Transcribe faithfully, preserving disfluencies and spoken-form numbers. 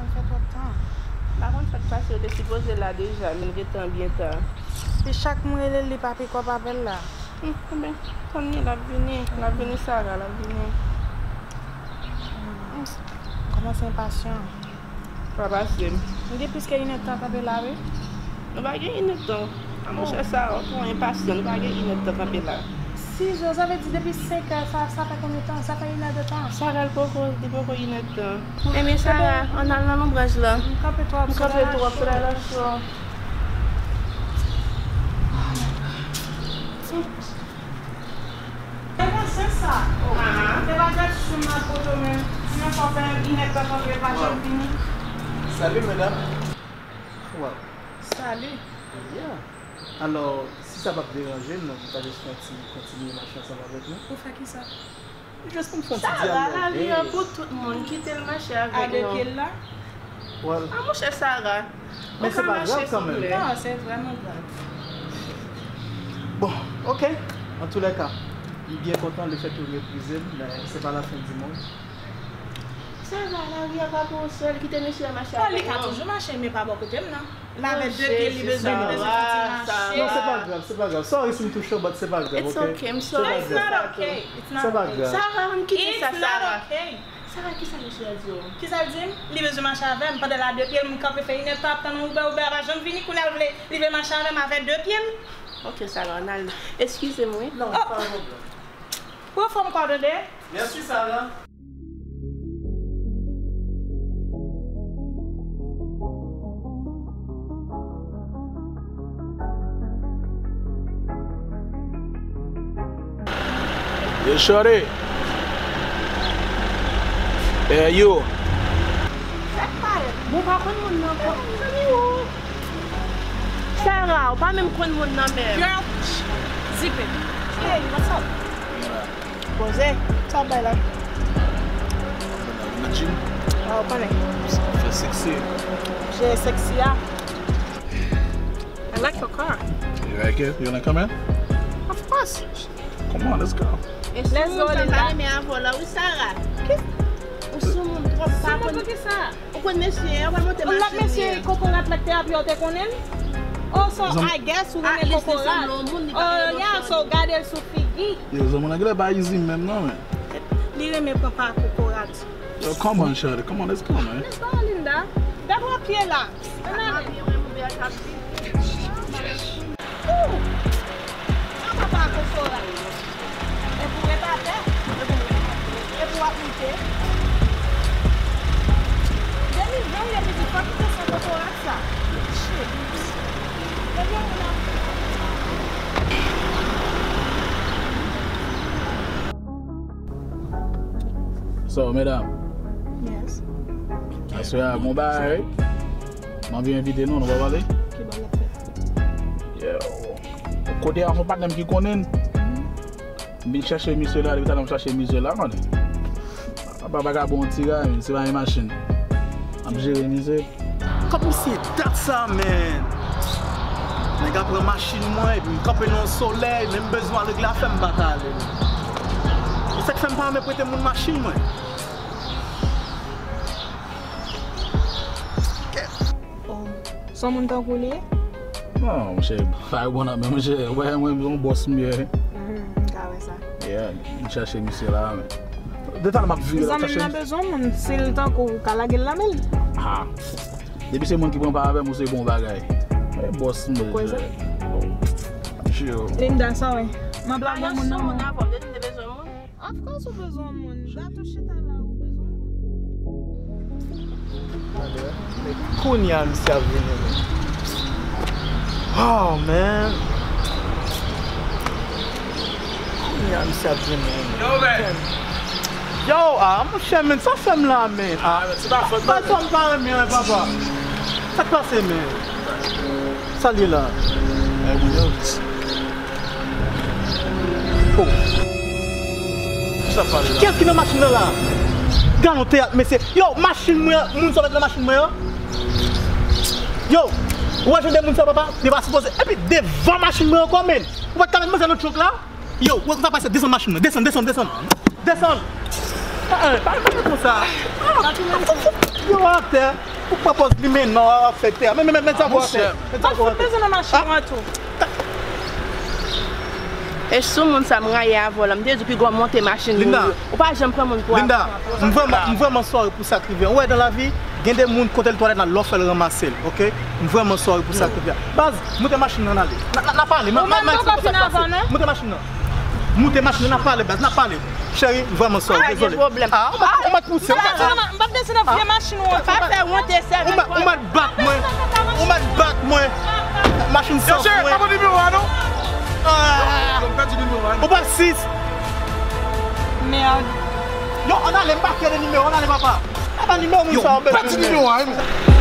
Sa fè twòp tan. M pa konn sa k pase, yo te sipoze la deja, men gentan byen ta. Epi chak m rele l, li pa pikòp apèl la. Hmm, enben, tann li, l ap vini, l ap vini, Sara, l ap vini. Hmm. Kòmanse enpasyan. Pa pase m. M gen plis ke inèdtan kanpe la, wi. Nou pa gen inèdtan. A monchè, Sara, ou twò enpasyan, nou pa gen inèdtan kanpe la. Sizè, sa vle di depi senkè, sa, sa fè konbyen tan? Sa fè inèdtan. Sara, l poko, li poko inèdtan. Ebyen, Sara, ann al nan lonbraj la. M kanpe twòp, m kanpe twòp, solèy la cho. Epa se sa. Ah. Se pa gratwit m ap pote w, men. Sinon, fò fè inèdtan kanpe, pa janm vini. Salut, madame. Wow. Salut. Yeah. Alò, si sa p ap deranje n, nou ta jis fè yon ti kontinye mache ansanm avèk nou. Pou fè kisa? Jis pou n fè yon ti dyalòg. Sara, lari an pou tout moun. Kite l mache avèk nou. A de pye l la? Well. A monchè Sara. Men se pa grav kanmenm. Non, se vrèman grav. Bon, ok. Antoulèka, m byen kontan lefètke w reprize m, men se pa lafen di mond. Sara, lari a pa pou ou sèl, kite mesye a mache avèk nou. Bon, li ka toujou mache, men pa bò kote m nan. L avè de pye l, li bezwen, li bezwen fè ti mache. Non, se pa grav, se pa grav. Sorry si m touche w, but se pa grav, ok? It's ok, I'm sorry. It's not okay. It's not okay. Se pa grav. Sara, ann kite sa, Sara. It's not okay. Sara, kisa mesye a di w? Kisa l di m? Li bezwen mache avè m pandan l a de pye l, m kanpe fè inèdtan ap tann yon Uber, Uber a pa janm vini, kounye a l vle, li vle mache avè m avè de pye l. Ok, Sara, ann al. Eskize m, wi. Non, pa gen pwoblèm. Pran fòm kò, tande. Mèsi, Sara. Yo, shorty. Yeah, you. Bon, pa konn moun nan, bro. Sara, ou pa menm konn moun nan menm. Girl, zip it. Hey, what's up? Poze, sa w ap bay la? Nan gym. Ah, ou konnen. Fè sexy. Je sexy a. I like your car. You like it? You wanna come in? Of course. Come on, let's go. Let's go, Linda. Mwen pa renmen avè w la, wi, Sara. Ou sou moun twòp, pa konn. Sou moun pou ki sa? Ou konn mesye a, w al monte machin li an. Lòt mesye kokorat la k te ap yo te konnen l? Oh, so I guess ou renmen kokorat. Oh, yeah, so gade l sou figi. Yo, zanmi, anglè pa easy menm non, men. Li renmen papa kokorat. Yo, come on, shorty, come on, let's go, man. Let's go, Linda. Gade w ap ye la. Ann ale. Ooh! An papa kokorat. Epi w ret atè. Epi w ap moute. Depi jan w ye pitit, fò w kite san kokorat sa. Shit. Depi yon moun ap So, medam. Yes. Aswè a, gon bagay, wi. M anvi envite nou, nou pa pale? Ki bagay ap fèt? Yo. Kote a, yon patnè m ki konnen. M vin chèche misye la, depi talè m chache misye la, konnen. Apa vagabon ti ray, se pa yon machin. M ap jere misye. Kòb misye dat sa, man. Nèg la pran machin mwen, epi m kanpe nan yon solèy, men m bezwen al regle afè m, m pa ka ale. E sa k fè m pa renmen prete moun machin mwen. Oh, se yon moun tankou w li ye? Non, monchè, pa yon bon nan men, monchè. Wè, mwen, yon bòs m ye. Mhm, m ka wè sa. Yeah, m chache misye la, men. De tan m ap vire la, chache. Zanmi m nan bezwen moun, si l tankou w, ka lage l nan men l. Ha. Depi se moun ki pran pa avè m, ou se bon bagay. E bòs m bezwen. Chill. Linda, sorry. M ap lage yon moun nan men w. Of course ou bezwen moun. Gato chita la, ou bezwen moun. Men kounye a misye ap vini, men. Oh, man. Kounye a misye ap vini, men. Yo, man. Yo, ah, monchè, men, sa fè m la, men. Ah, men, se pa fòt mwen. Sa m pa renmen, papa. Sa k pase, men? Sa l ye la? Oh. Kiyès ki nan machin nan la? Gade yon teyat, mesye. Yo, machin mwen an, moun sa w mete nan machin mwen an. Yo, ou wè jan de moun sa, papa? Yo pa sipoze. Epi devan machin mwen ankò, men. Ou pa t ka mete mwen nan trunk la? Yo, ou wè sa pase? Desann machin mwen. Desann, desann, desann. Desann. Ah, ah, pa, pa fè konsa. Ah, yo, atè. Ou pran pòz limen non, w ap fè tè. Men, men, men, men sa pou w fè. Men sa pou w fè. Bezwen nan machin ou an tou. E sou moun sa m rayi avè w la, m te di w piga w monte machin moun yo. Ou pa janm pran moun pou. Linda, m vrèman, m vrèman sòri pou sa k rive. Ou wè dan lavi, gen de moun kote l twalèt la, lè w fè l ranmase l, oke? M vrèman sòri pou sa k rive. Baz, moute machin nan ale. N a pale, m a pale sou sa k pase. Moute machin nan. Moute machin nan, n a pale, baz, n a pale. Cheri, m vrèman sòri, dezole. Ah, ou mèt pouse, ou mèt. M p ap desann nan vye machin ou an. Pa fè wonte sèl. Ou mèt bat mwen. Ou mèt bat mwen. Machin san fren. Yo, cheri, pa pran nimewo a non. Ah. Ou pa sis. Mèd. Yo, ann ale, m pa kè de nimewo, ann ale papa. Papa nimewo moun sa yo bezwen. Pèdi nimewo a wi.